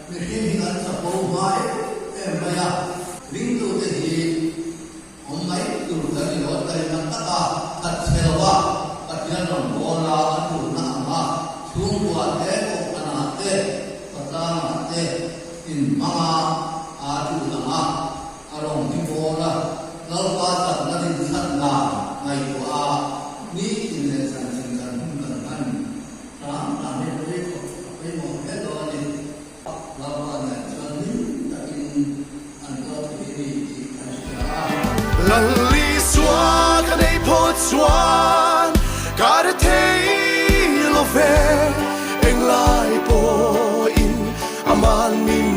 Mihring hi kan chapo hma em em mai a, ringtute hi awm mai tur kan ni lo, taima taka khat chhe lo a, Pathian rawn bawl a, a tulna ang a, chhungkua te, kohhranah te, khawtlangah te inhmang a, aa tul ang a, a rawn hi bawl a, Lalpa chakna rinchhan dan ngaihtuah a, nitin leh chanchin kan hun kan hman hram hram hi a pawimawh hle dawn a ni. Lalpa nen chuan hlim takin an kal thei a ni tih kan hria a. Lalisua ka nei phawt chuan ka re thei lo ve, englai pawhin aman min.